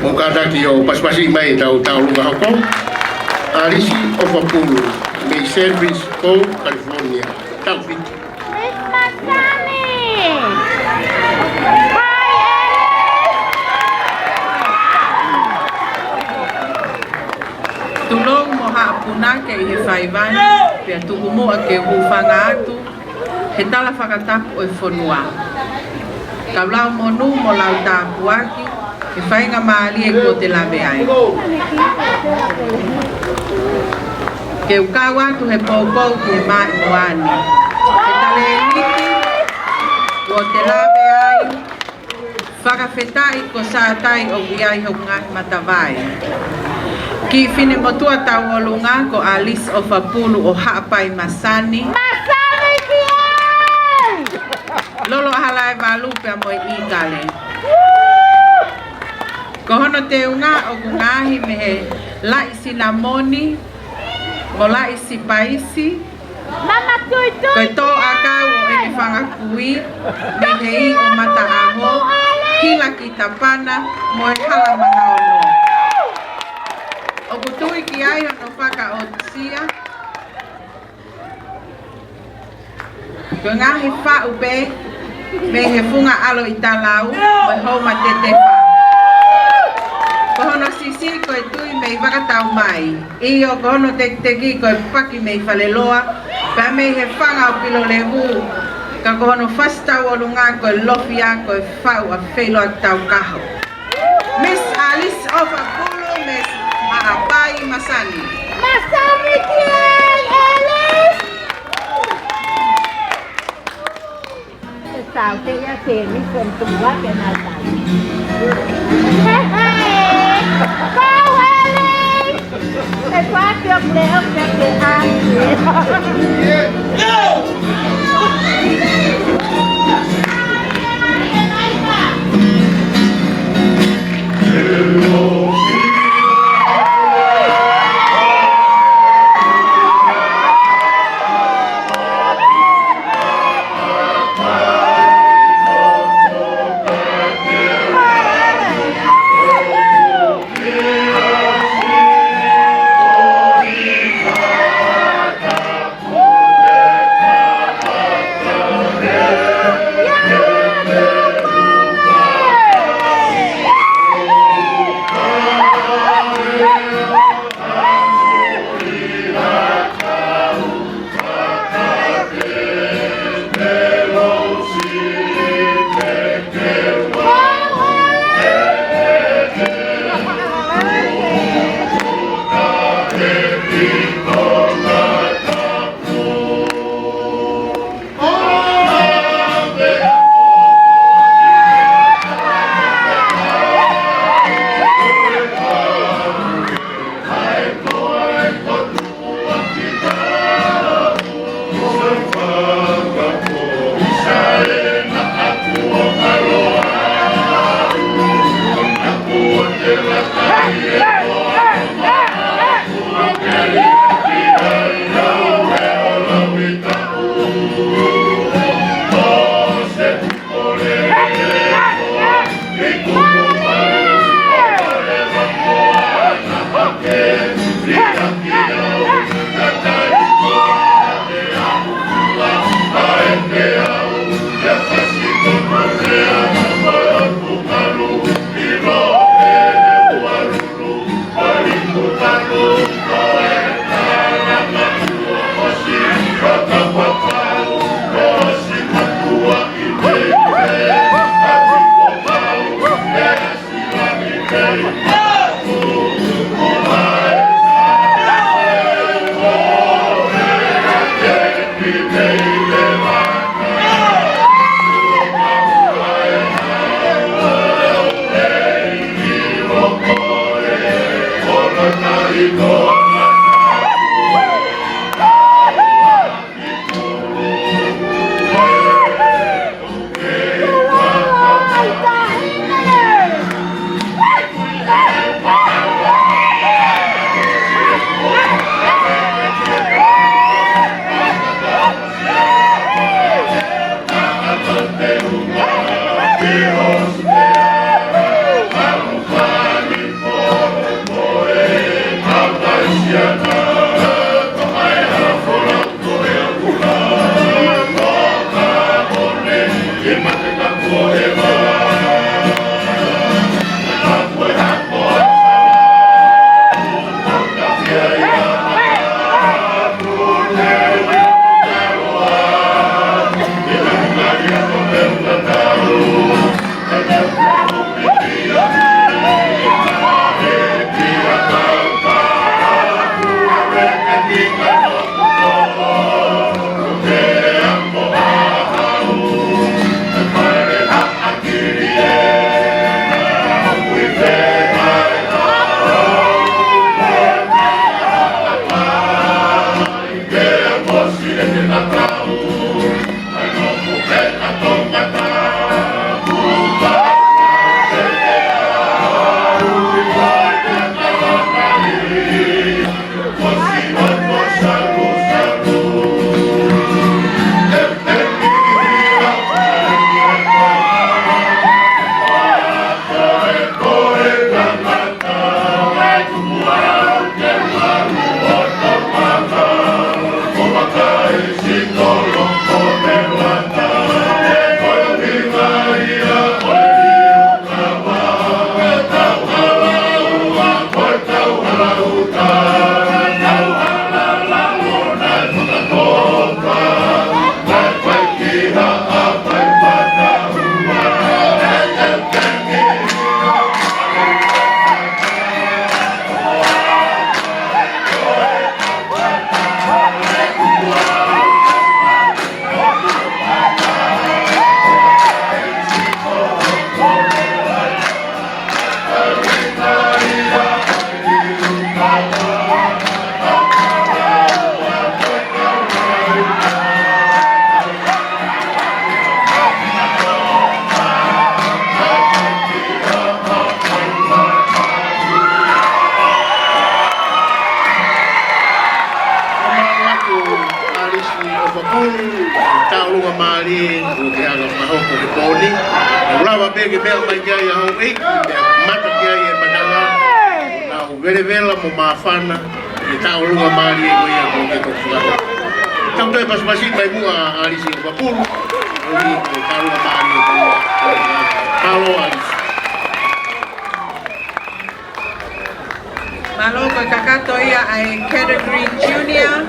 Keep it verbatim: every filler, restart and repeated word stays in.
Mou kātaki ʻo pasipasi mai ʻetau tauʻolunga hoko. ʻAlisi ʻOfapulu, mei San Francisco, California. Tau fiti. Miss Masani! Hi, Alice! Tulou mo Haʻa Punake ʻi he faiva ni, pea tuku muʻa ke u hūfanga atu he tala fakatapu ʻo e fonua. Kau lau monū mo lau tāpuaki he faingamālie kuo te lave ai. Ke u kau atu he poupou ki he māʻimoa ni. He talēniti kuo te lave ai, fakafetaʻi ko Sātai ʻoku ʻi ai hoku ngaahi matavai. Kiʻi finemotuʻa tauʻolunga ko ʻAlisi ʻOfapulu ʻo Haʻapai Masani. Masani ki ai! Lolo ʻAhalaevalu pea mo e ʻIkale. Ko hono teunga ʻoku ngaohi mei he laʻi sinamoni mo laʻi sipaisi. Mama Tuitui! Ko e tō ʻakau ʻo ʻene fanga kui, mei he ʻi ʻo Mataʻaho, Hila ki Tapana, mo e Hala Mangaono. ʻOku tui ki ai hono fakaʻosia. Ko e ngaahi faʻu pē mei he funga ʻalo ʻi Talau, mo e hou ma tetefa. Ko hono sisi ko e tui mei Vakataumai. ʻIo ko hono tekiteki ko e paki mei Faleloa, pea mei he fanga ʻo Pilolevu. Ka ko hono fasi tauʻolunga ko e lofia ko e faʻu ʻa Feiloa Taukaho. Miss ʻAlisi ʻOfapulu, Miss Haʻapai Masani. Masani ki ai, ʻAlisi! Hey, hey! Go, ʻAlisi! Mālō atu ʻAlisi ʻOfapulu, tauʻolunga mālie ʻoku ke hanga ʻo fakahoko he pō ni. ʻOku lava pē ke meʻa mai ki ai ʻa houʻeiki, pea mata ki ai e matanga. Nau velevela mo māfana, he tauʻolunga mālie ko ia ʻoku ke toki fakahoko. Tau toe pasipasi mai muʻa ʻAlisi ʻOfapulu, ʻoku tauʻolunga mālie ko ia. Mālō ʻAlisi. Mālō, ko e kakato ia ʻa e category junior.